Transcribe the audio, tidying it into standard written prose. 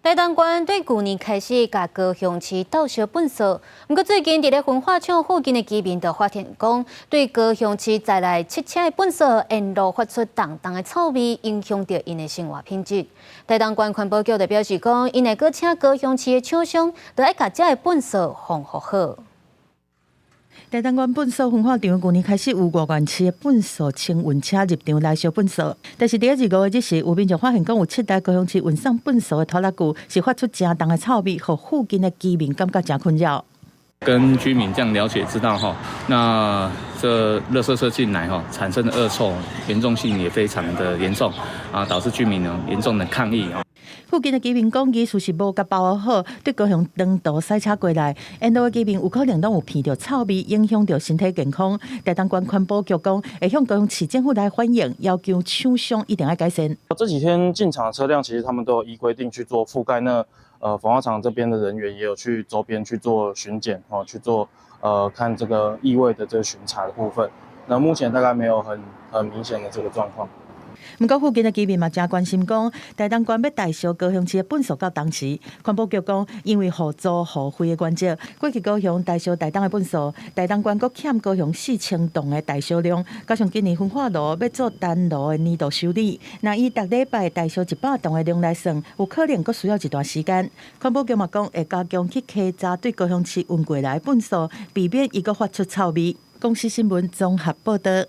台東縣對舊年開始共高雄市鬥相糞埽，毋過最近佇咧焚化廠附近的居民就發現講，對高雄市載來7車的糞埽沿路發出重重的臭味，影響著𪜶的生活品質。台東縣環保局就表示講，𪜶會閣請高雄市的廠商，著愛共遮的糞埽防護好。台東縣糞埽焚化廠舊年開始有外縣市的糞埽清運車入場來燒糞埽，但是佇25日時，有民眾發現講有7台高雄市運送糞埽的拖拉機是發出誠重的臭味，予附近的居民感覺誠困擾。跟居民這樣了解知道哈，那這垃圾車進來哈，產生的惡臭嚴重性也非常的嚴重啊，導致居民呢嚴重的抗議啊。附近的居民講，技術是無共包好，對高雄長途駛車過來，沿路的居民有可能攏有鼻著臭味，影響著身體健康。台東縣環保局講，會向高雄市政府來反映，要求廠商一定愛改善。這幾天進場的車輛，其實他們都有依規定去做覆蓋。那焚化廠這邊的人員也有去周邊去做巡檢，哦，去做看這個異味的這個巡查的部分。那目前大概沒有很明顯的這個狀況。毋過附近的居民嘛誠關心，講台東縣欲代燒高雄市的糞埽到當時，環保局講，因為互租互費的原則，過去高雄代燒台東的糞埽，台東縣閣欠高雄4000噸的代燒量，加上今年焚化爐欲做單爐的年度修理，若以逐禮拜代燒100噸的量來算，有可能閣需要一段時間。環保局嘛講，會加強去稽查對高雄市運過來的糞埽，避免伊閣發出臭味。公視新聞綜合報導。